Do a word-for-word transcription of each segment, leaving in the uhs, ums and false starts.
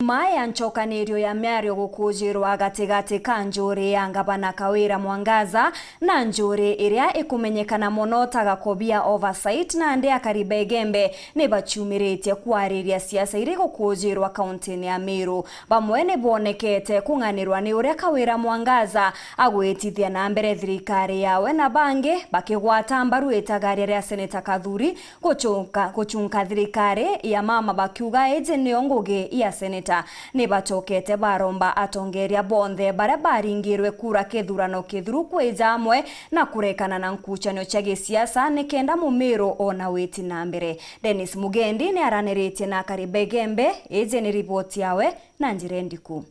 Nyuma ya ncokanirio ya miario gukujirwa gatigati ka njuri ya ngavana Kawira Mwangaza na njuri iria ikumenyekana mono ta Gakobia Oversight, nandi akari ba Igembe ni baciumiritie kwariria siasa iri gukujirwa kauntini ya Meru. Bamwe ni bonekete kung'anirwa ni uria Kawira Mwangaza agwitithia na mbere thirikari yawe, na bangi bakigwata mbaru itagaria ria Seneta Kathuri gucunka, gucunka thirikari ya mama, bakiuga iji niyo ngugi ya seneta. Ni bacokete baromba atongeria bonthe baria baringirwe kura kithurano kithiru kwija amwe na kurekana na nkucanio cia gisiasa, nikenda Mumiru ona witi na mbere. Dennis Mugendi ni araniritie na akari ba Igembe. Iji ni riboti yawe na njira indiku.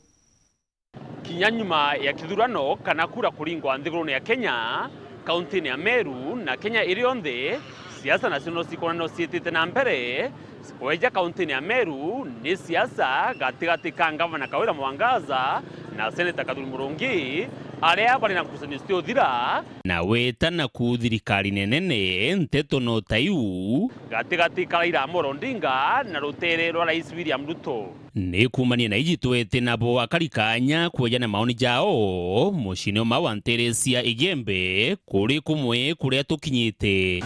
Kinya nyuma ya kithurano kana kura kuringwa nthigurune ya Kenya, kauntini ya Meru na Kenya iri yonthe, siasa nacio no cikwonanwa ciitite na mbere. Kweja kauntini ya Meru ni siasa gatigati ka ngavana Kawira Mwangaza na seneta Kathuri Murungi, aria bari na ngucanio ciuthira. Na weta naku thirikari nenene, nteto no ta iu gatigati ka Raila Amolo Odinga na rutere rwa Rais William Ruto. Ni kuumania na iji twete nabo akari kaanya kwejana maoni jao muciine umwe wa ntere cia Igembe kuri kumwe kuria tukinyite.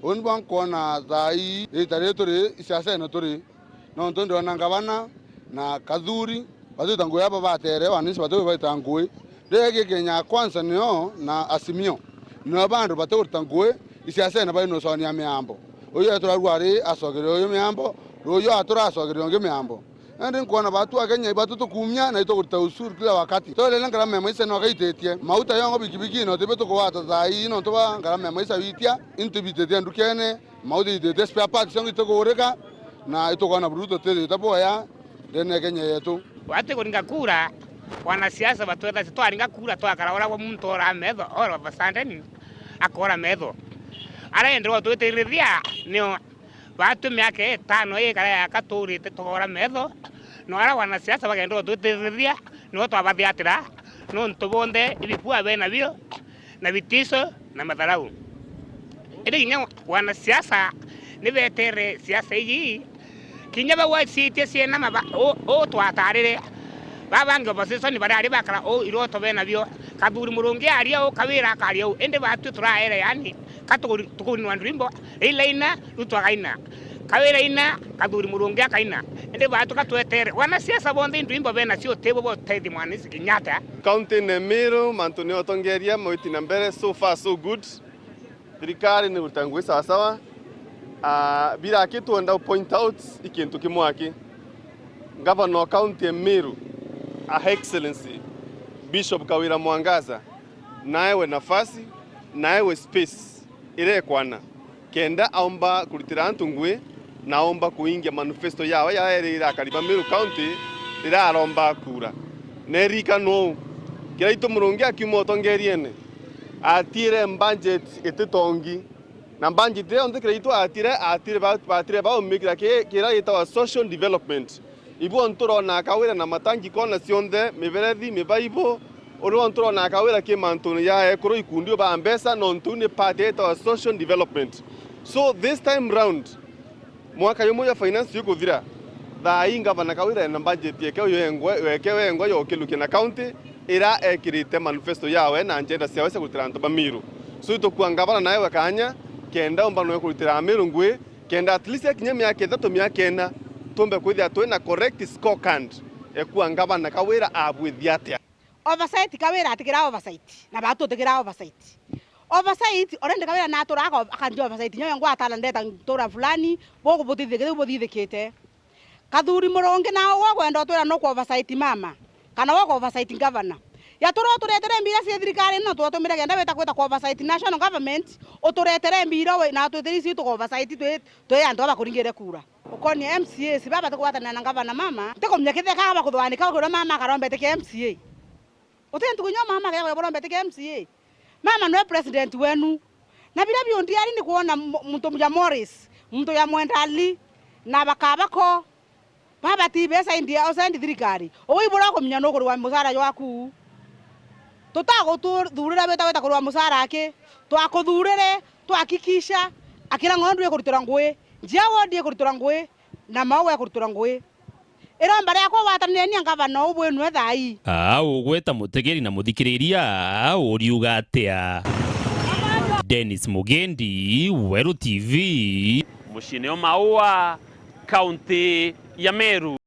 Uu nibo nkwona thaa ii, riita riri turi, isiasene turi. Nontu ndiona ngavana na Kathuri, batwita ngui aba batere, wananchi batiwi baita ngui. Rigi Kenya Kwanza nio na Azimio, nio bandu batikurita ngui, isiasene bari nuconia miambo. Uyu eturarua ari acokeria uyu miambo, ruuju atura acokeria ungi miambo. Indi nkwona batu a Kenya ibatu tukumia na itukurita ushuru kila wakati. Twelele ngarama ya maisha no gaititie. Mauta yongo bikibiki no tibi tukugwata thaa ii nontu bwa ngarama ya maisha witia, into bititie ndukene, mauta ititie spare parts yongo itigurika, na itukwona buru tutithite boya ndene ya Kenya yetu. Wati kuringa kura, wanasiasa batwetha twaringa kura twakara ora wa muntu ora metho, ora basandeni, akora metho. Ara enderwa twitirithia, nio batu miaka itano ikara yaka turite tugora metho, no ara wanasiasa bagenderwa twitirithia, nio twabathiatira, nontu bonthe ibikua bena bio, na vitisho na matharau. Indi kinya wanasiasa ni betere siasa iji, kinya bau acitie ciena maba, u, u twatarire. Baba bangi opposition barari bakara u iroto bena bio. Kathuri Murungi aria u, Kawira akaria u. Indi batwi turaere, yani, ka tukuri-, tukuninwa ndwimbo, Raila aina, Ruto akaina. Kawira aina, Kathuri Murungi akaina. Indi batwi ka twetere. Wanasiasa bonthe indwimbo bena cio tibo botethi mwananchi kinya atia. County ne Meru, mantu ni otongeria, mawiti na mbere, so far so good. Thirikari ni kurita ngui sawasawa. Ah, bira aki twenda point out i kintu kimwe aki. Governor wa county ya Meru, Her Excellency Bishop Kawira Mwangaza, naewe nafasi, naewe space irekwana, kenda aumba kuritira antu ngui, na aumba kuingia manifesto yawe yaerire akari ba Meru County riria aromba kura. Nerikana uu, Kiraitu Murungi akiuma utongeriene, atire budget ititongi. Na budget iria yonthe Kiraitu atire, atire ba-, batire baumikira ki-, kira gitawa social development. Ibu ontu urona Kawira na matangi kona cionthe, miberethi, mibaibu, uri ontu urona Kawira ki mantuni ya ekuru ikundi ba mbeca, nontu ni part ya gitawa social development. So this time round, mwaka jumwe jwa finance jukuthira, thaa ii ngavana Kawira ena budget yeke yengwe, yeke wengwa yokilukia na county, ira ekirite manifesto yawe na agenda ciawe cia kurutira antu ba Meru. So itukua ngavana naewe kanya, kenda umba noe kurutira Ameru ngui, kenda at least akinya miaka ithatu, miaka ina, tumbe kwithia twina correct scorecard ekua ngavana Kawira abwithia atia. Oversight, Kawira atikira oversight, na batu tutikira oversight. Oversight, already Kawira na atura aka-, akanjia oversight, nyo yongwa atala ndeta ntura fulani, buku buthithikite, buthithikite. Kathuri Murungi na ugwe gwenda utwira nuku oversight mama, kana wako oversight governor. Ya tura uturetere mbira cia thirikari ino twatumire kenda wita kwita kwa oversight national government, uturetere mbira we, na twitiri ici tuko oversight twi, twi antu aba kuringire kura. Ukonia M C As baba tukwatanira na ngavana mama, ntikumenya kitheka aba kuthwanika ukiura mama akarombete kia M C A. Uti ntuku nyo mama akegwa borombe tike M C A. Mama nwe president wenu. Na biria bionthe ari ni kwona mu-, muntu ya Morris, muntu ya Mwenda Ali, na bakabako. Baba ti beca indi, ocendi thirikari. Uwe ibura kuminya nukurwa mucara jwaku. Tutagututhurira beta weta kurwa mucara aki. Twakuthurire, twahakikisha, akira ng'ondu ikurutirwa ngui, njia wodi ikurutirwa ngui, na maua ikurutirwa ngui. Iromba riakwa gwatanire ni ngavana uu bwinwe thaa ii. Aa, ugweta mutegeri na muthikiriria, uriuga atia? Dennis Mugendi, Weru T V. Muciine o Maua, kaunti ya Meru.